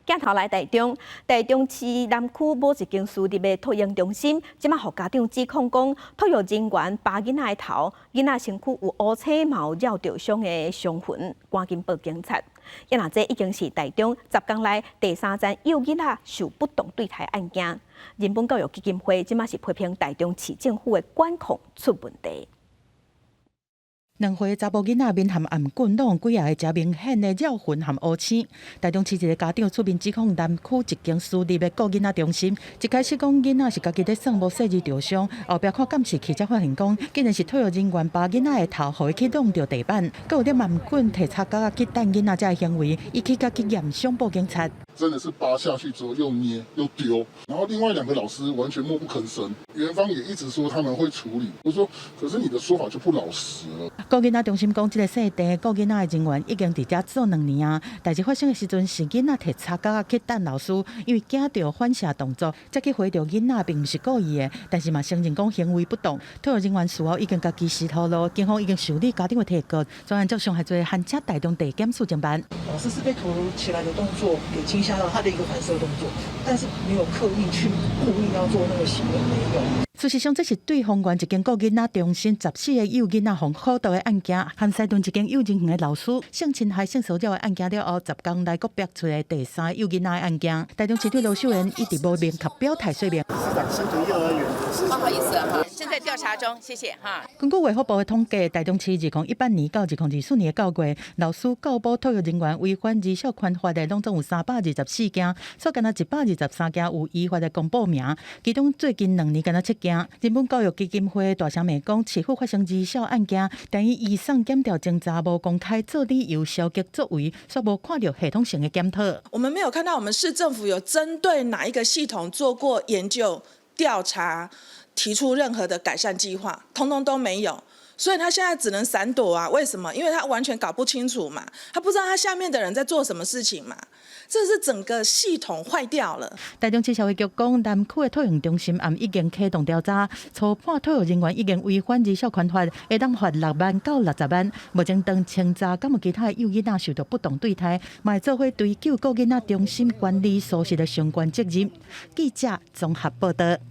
鏡頭來台中，台中市南區某一間私立的托嬰中心，這馬予家長指控講，托育人員扒囡仔的頭，囡仔身軀有烏青嘛有繞著傷的傷痕，趕緊報警察。啊若這已經是台中10工內第三宗幼囡仔受不當對待案件。人本教育基金會這馬是批評台中市政府的管控出問題。兩歲查埔囡仔面含頷頸攏有幾仔个誠明顯的繞痕含烏青。台中市一个家長出面指控南區一間私立的顧囡仔中心，一開始講囡仔是家己咧耍無細膩著傷，後壁看監視器才發現講，竟然是托育人員扒囡仔的頭，予伊去弄著地板，閣有咧頷頸提插角仔去擲囡仔這个行為，伊去共去驗傷報警察。真的是扒下去之後又捏又丟，然後另外兩個老師完全默不吭聲，園方也一直說他們會處理。我說，可是你的說法就不老實了。顧囡仔中心講，這个姓鄭顧囡仔的人員已經佇遮做2年啊。代誌發生的時陣是囡仔提插角仔去擲老師，因為驚著反射動作，才去回著囡仔，並毋是故意的。但是嘛承認講行為不當，托育人員事後已經共及時吐露，警方已經受理家長的提告，專案接傷害罪函請台中地檢署偵辦。老師是被突如其來的動作給驚嚇到，他的一個反射動作，但是沒有刻意去故意要做那個行為，沒有。事實上，這是對豐原一間顧囡仔中心14個幼囡仔予苦毒的案件，和西屯一間幼兒園的老師性侵害、性騷擾的案件了後，10工內閣爆出的第三個幼囡仔的案件。台中市長盧秀燕一直無明確表態說明。市長身為幼兒園，不好意思哈，正在調查中，謝謝哈。根據衛福部的統計，台中市2018年到2024年9月，老師告報托育人員違反兒少權法的，攏總有324件，煞干焦123件有依法的公布名，其中最近兩年干焦7件。人本教育基金會大聲罵講，市府發生兒少案件，但伊移送檢調偵查無公開做理由消極作為，煞無看著系統性的檢討。我們沒有看到我們市政府有針對哪一個系統做過研究調查，提出任何的改善計劃，通通都沒有。所以他現在只能閃躲啊？為什麼？因為他完全搞不清楚嘛，他不知道他下面的人在做什麼事情嘛。這是整個系統壞掉了。台中市社會局講，南區的托育中心也已經啟動調查，初判托育人員已經違反兒少權法，會當罰6萬到60萬。目前當清查，敢有其他的幼囡仔受到不當對待，嘛會做伙追究顧囡仔中心管理疏失的相關責任。記者綜合報道。